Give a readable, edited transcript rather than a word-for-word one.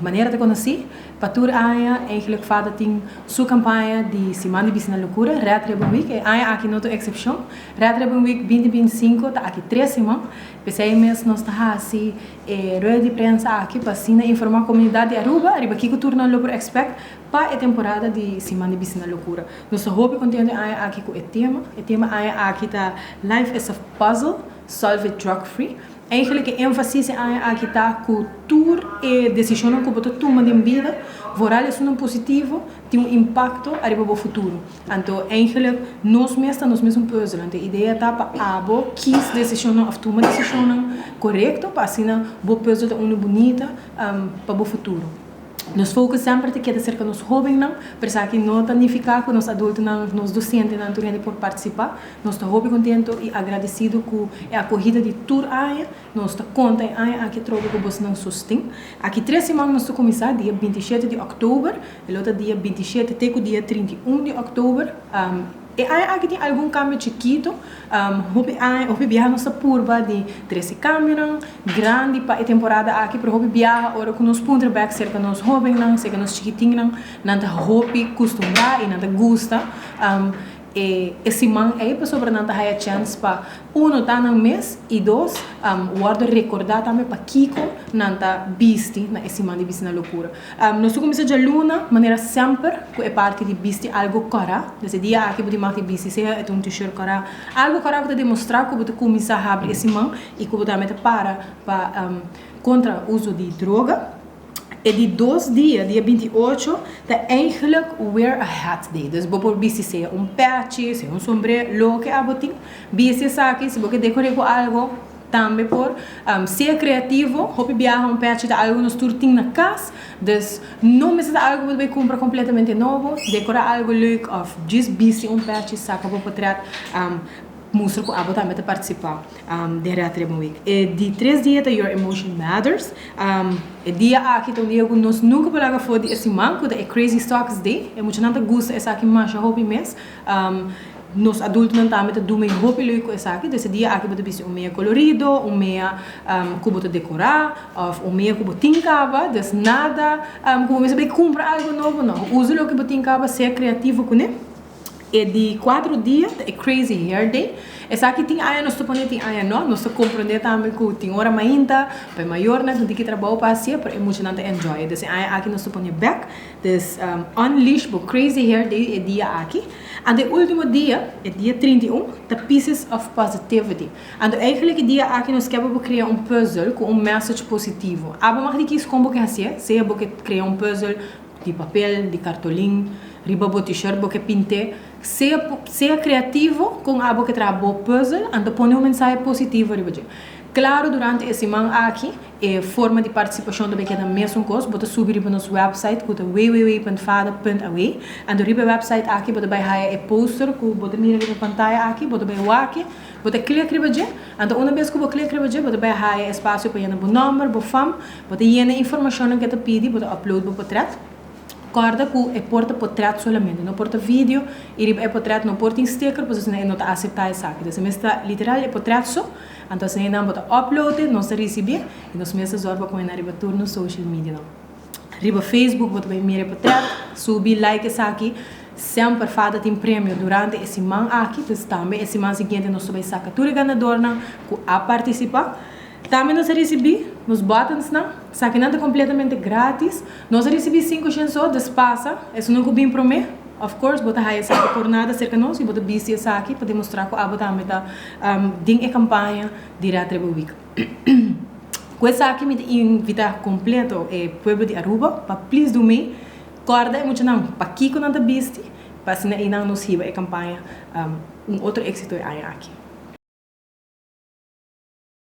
Manera ta conoci, pa tur aña eigenlijk FADA tin su campaña di Siman di Bisti na Locura, Red Ribbon Week. E aña aki no ta un excepcion. Red Ribbon Week 2025 ta aki 3 siman. P'esey mes nos ta haci e rueda di prensa aki pa asina informa comunidad di Aruba riba kico tur nan lo por expect pa e temporada di Siman di Bisti na Locura. Nos ta hopi contento e aña aki cu e tema. E tema aña aki ta "Life is a Puzzle, Solve it Drug Free". Eigenlijk e enfasis e aña aki ta cu tur e decision cu bo ta tuma den bida, vooral esun positivo, tin un impacto ariba bo futuro. Anto, eigenlijk, nos mes ta nos mes puzzel. Anto, e idea ta pa abo kies decision of tuma decision corecto pa asina bo puzzel ta uno bunita pa bo futuro. Nos focus semper ta keda cerca nos hobennan, pero esaki no ta nifica cu nos adultonan, nos docentenan, tur hende por participa. Nos ta hopi contento y agradecido cu e acogida di tur aña. Nos ta conta e aña aki trobe cu boso sosten. Aki 3 siman nos ta cuminsa, dia 27 di october, e otro dia 27 te dia 31 di october. E aña aki tin algun cambio chikito. Hopi aña, hopi biaha nos ta purba di trece cambio grandi pa e temporada aki, pero hopi biaha ora cu nos puntra back cerca nos hobennan, cerca nos chikitinnan, nan ta hopi custumbra y nan ta gusta. E siman ey pasobra nan ta haya chance pa uno ta nan mes y dos wordo recorda tambe pa kiko nan ta bisti na e siman di Bisti na Locura. Nos ta cuminsa dialuna manera semper cu e parti di bisti algo cora. E dia aki bo mag di bisti sea un t-shirt cora, algo cora cu ta demostra cu bo ta cuminsa habri e siman y cu bo tambe ta para pa contra uso di droga. E di dos dia, dia 28, ta eigenlijk Wear a Hat Day. Dus bo por bisti sea un petje, sea un sombrero, loke abo tin. Bisti esaki, si bo kier decora cu algo, tambe por. Sea creativo, hopi biaha un petje ta algo nos tur tin na cas. Dus no mester ta algo cu bo cumpra completamente nobo, decora algo leuk of just bisti un petje, saca bo portret, mustra cu abo tambe ta participa den Red Ribbon Week. E di tres dia ta Your Emotion Matters. E dia aki ta un dia cu nos nunca por laga afo di e siman, cu ta e Crazy Socks Day. E muchanan ta gusta esaki masha hopi mes. Nos adultonan tambe ta duna hopi leuk cu esaki. Dus e dia aki bo ta bisti un mea colorido, un mea cu bo ta decora, of un mea cu bo tin caba. Dus nada cu bo mester bay cumpra algo nobo, no. Usa loke bo tin caba, sea creativo cu ne. E di cuatro dia e Crazy Hair Day. Esaki tin aña nos ta pone, tin aña no. Nos ta comprende tambe cu tin ora mainta, pa mayornan tin cu trabou pa haci, pero e muchanan ta enjoy. Dus aña aki nos ta pone back. Dus Unleash bo Crazy Hair Day e dia aki. Y e ultimo dia, e dia 31, the Pieces of Positivity. Anto eigenlijk e dia aki nos kier crea un puzzle cu un message positivo. Abo mag di kies con bo kier haci, sea bo kier crea un puzzle di papel, di cartolin, riba bo t-shirt bo kier pinta, sea creativo con abo kier traha bo puzzle, anto pone un mensahe positivo riba dje. Claro, durante e siman aki, e forma di participacion tambe ta e mesun cos, bo ta subi riba nos website, cu ta www.fada.aw. Anto riba e website aki, bo ta bay haya e poster cu bo ta mira riba pantaya aki, bo ta bay wak e, bo ta click riba dje, anto un bes cu bo click riba dje, bo ta bay haya espacio pa yena bo nomber, bo fam, bo ta yena informacion cu ta pidi, bo ta upload bo portret. Corda cu e por ta portret solamente, no por ta video, y riba e portret no por tin sticker, pasobra no ta acepta esaki. Anto, mester ta literal e portret so, anto asina bo ta upload, nos ta ricibi, y nos mes ta zorg pa pone riba tur nos social media. No. Riba Facebook, bo ta bay mira e portret, subi, like esaki, semper FADA tin premio durante e siman aki, dus tambe e siman siguiente nos ta bay saca tur e ganadornan cu a participa. Tambe nos a ricibi nos buttons nan, esakinan ta completamente gratis. Nos a ricibi 500 so, dus pasa, esunnan cu bin prome. Of course, bo ta haya esaki por nada cerca nos y bo ta bisti esaki pa demostra cu abo tambe ta den e campaña di Red Ribbon Week. Cu esaki mi ta invita completo e pueblo di Aruba pa please do me corda e muchanan pa kiko nan ta bisti, pa asina nan nos hiba e campaña un otro exito e aña aki.